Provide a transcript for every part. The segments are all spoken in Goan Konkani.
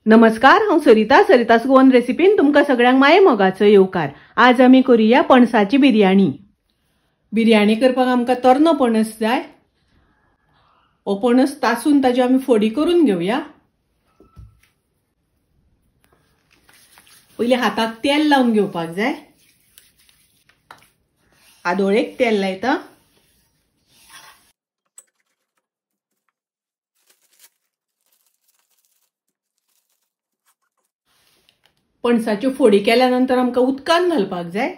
नमस्कार, हांव सरिता, सरितास गोवन रेसिपीन तुमकां सगळ्यांक माये मोगाचो येवकार। आज आमी करूया पणसाची बिर्याणी। बिर्याणी करपाक आमकां तरनो पणस जाय। हो पणस तासून ताज्यो आमी फोडी करून घेवया। पयलीं हाताक तेल लावन घेवपाक जाय। आदोळेक तेल लायता। पणसाच्यो फोडी केल्या नंतर आमकां उदकान घालपाक जाय।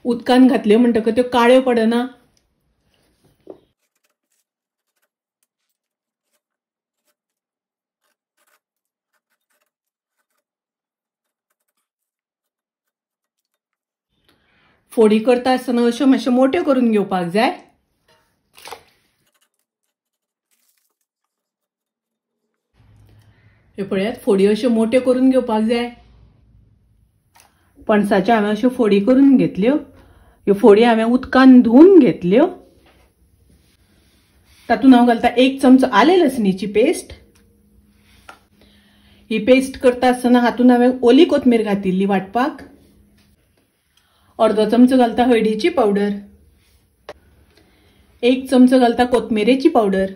उदकान घातल्यो म्हणटकच त्यो काळ्यो पडना। फोडी करता आसतना अश्यो मातश्यो मोट्यो करून घेवपाक जाय। हे पळयात, फोडी अश्यो मोट्यो करून घेवपाक जाय। पणसाच्यो हांवें अश्यो फोडी करून घेतल्यो। ह्यो फोडी हांवें उदकान धुवन घेतल्यो। तातूंत हांव घालता 1 चमचो आले लसणीची पेस्ट। ही पेस्ट करता आसतना हातूंत हांवें ओली कोथमीर घातिल्ली वांटपाक। अर्दो चमचो घालता हळदीची पावडर, 1 चमचो घालता कोथमिरेची पावडर,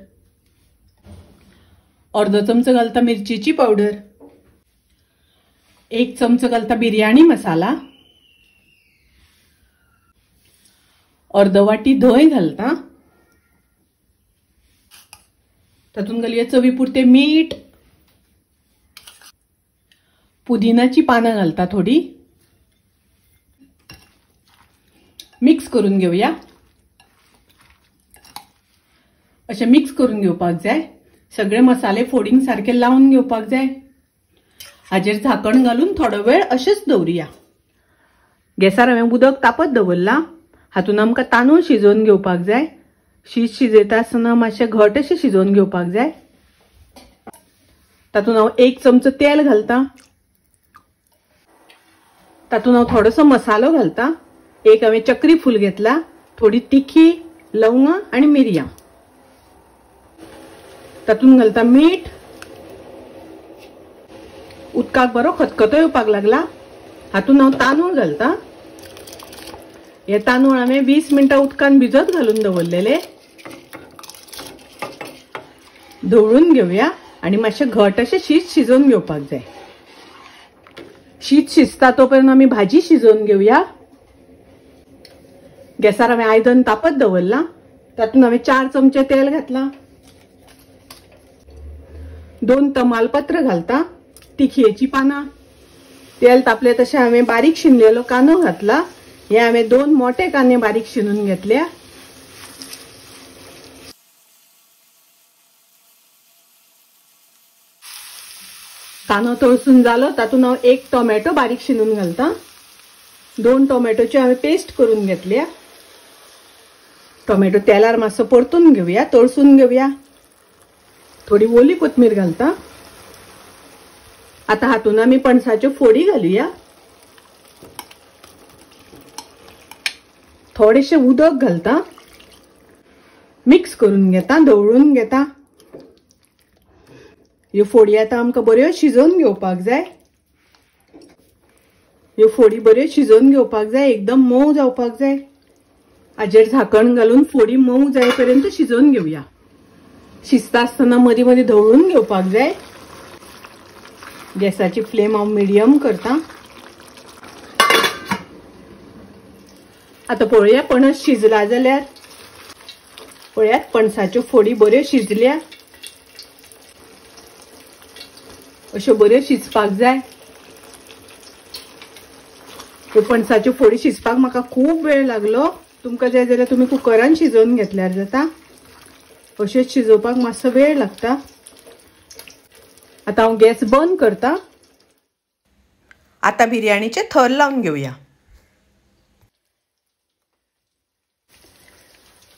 अर्दो चमचो घालता मिरचीची पावडर, 1 चमचो घालता बिर्याणी मसाला, अर्दो वाटी धंय घालता। तातूंत घालया चवी पुरतें मीठ, पुदिनाची पानां घालता थोडी। मिक्स करून घेवया। अशें मिक्स करून घेवपाक जाय। सगळे मसाले फोडींक सारके लावन घेवपाक जाय। हाजेर झाकण घालून थोडो वेळ अशेंच दवरुया। गॅसार हांवें उदक तापत दवरलां। हातूंत आमकां तांदूळ शिजोवन घेवपाक जाय। शीत शिजयता आसतना मातशें घट अशें शिजोवन घेवपाक जाय। तातूंत हांव 1 चमचो तेल घालता। तातूंत हांव थोडोसो मसालो घालता। एक हांवें चक्री फूल घेतला, थोडी तिखी, लवंगां आनी मिरयां। तातूंत घालता मीठ। उदकाक बरो खतखतो येवपाक लागला। हातूंत हांव तांदूळ घालता। हे तांदूळ हांवें 20 मिनटां उदकान भिजत घालून दवरलेले। धवळून घेवया आनी मातशें घट अशें शीत शिजोवन घेवपाक जाय। शीत शिजता तो पर्यंत आमी भाजी शिजोवन घेवया। गॅसार हांवें आयदन तापत दवरलां। तातूंत हांवें 4 चमचे तेल घातलां, 2 तमालपत्र घालता, तिखयेची पानां। तेल तापलें तशें हांवें बारीक शिनलेलो कांदो घातला। हे हांवें 2 मोटे कांदे बारीक शिनून घेतल्या। कांदो तळसून जालो। तातूंत हांव 1 टोमॅटो बारीक शिनून घालता। 2 टोमॅटोची हांवें पेस्ट करून घेतल्या। टोमॅटो तेलार मातसो परतून घेवया, तळसून घेवया। थोडी ओली कोथमीर घालता। आता हातूंत आमी पणसाच्यो फोडी घालुया। थोडेशें उदक घालता। मिक्स करून घेता, धवळून घेता। ह्यो फोडी आतां आमकां बऱ्यो शिजोवन घेवपाक जाय। ह्यो फोडी बऱ्यो शिजोवन घेवपाक जाय, एकदम मोव जावपाक जाय। हाजेर झाकण घालून फोडी मोव जाय पर्यंत शिजोवन घेवया। शिजता आसतना मदीं मदीं धवळून घेवपाक जाय। गॅसाची फ्लेम हांव मिडियम करता। आतां पळोवया पणस शिजला जाल्यार। पळयात, पणसाच्यो फोडी बऱ्यो शिजल्या। अश्यो बऱ्यो शिजपाक जाय। ह्यो पणसाच्यो फोडी शिजपाक म्हाका खूब वेळ लागलो। तुमकां जाय जाल्यार तुमी कुकरान शिजोवन घेतल्यार जाता। अशेंच शिजोवपाक मातसो वेळ लागता। आतां हांव गॅस बंद करता। आतां बिर्याणीचे थर लावन घेवया।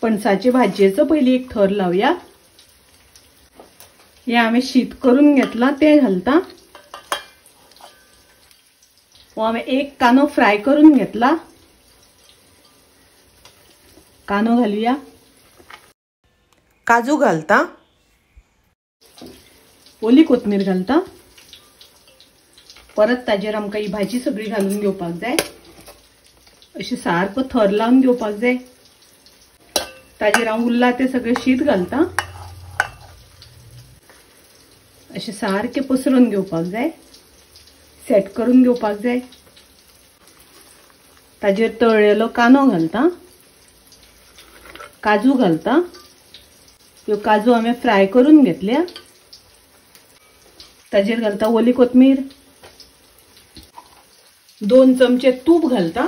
पणसाचे भाजयेचो पयलीं एक थर लावया। हें हांवें शीत करून घेतलां तें घालता। हो हांवें 1 कांदो फ्राय करून घेतला, कांदो घालुया। काजू घालता। ओली कोथमीर घालता। परत ताजेर आमकां ही भाजी सगळी घालून घेवपाक जाय। अशें सारको थर लावन घेवपाक जाय। ताजेर हांव उरला तें सगळें शीत घालता। अशें सारकें पसरून घेवपाक जाय, सेट करून घेवपाक जाय। ताजेर तळ्ळेलो कांदो घालता, काजू घालता। ह्यो काजू हांवें फ्राय करून घेतल्या। ताजेर घालता ओली कोथमीर, 2 चमचे तूप घालता।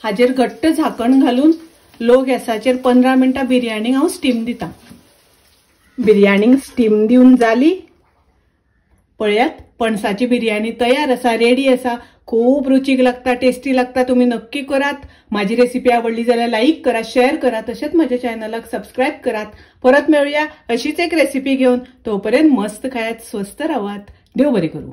हाजेर घट्ट झाकण घालून लो गॅसाचेर 15 मिनटां बिरयाणीक हांव स्टीम दिता। बिरयाणीक स्टीम दिवन जाली। पळयात पणसाची बिरयाणी तयार आसा, रेडी आसा। खूब रुचीक लागता, टेस्टी लागता। तुमी नक्की करात। माझी रेसिपी आवडली जाल्यार लाईक करा, शेअर करा, तशेंच माझ्या चॅनलाक सबस्क्राईब करात। परत मेळुया अशीच एक रेसिपी घेवन। तोपर्यंत मस्त खायात, स्वस्थ रावात। देव बरें करूं।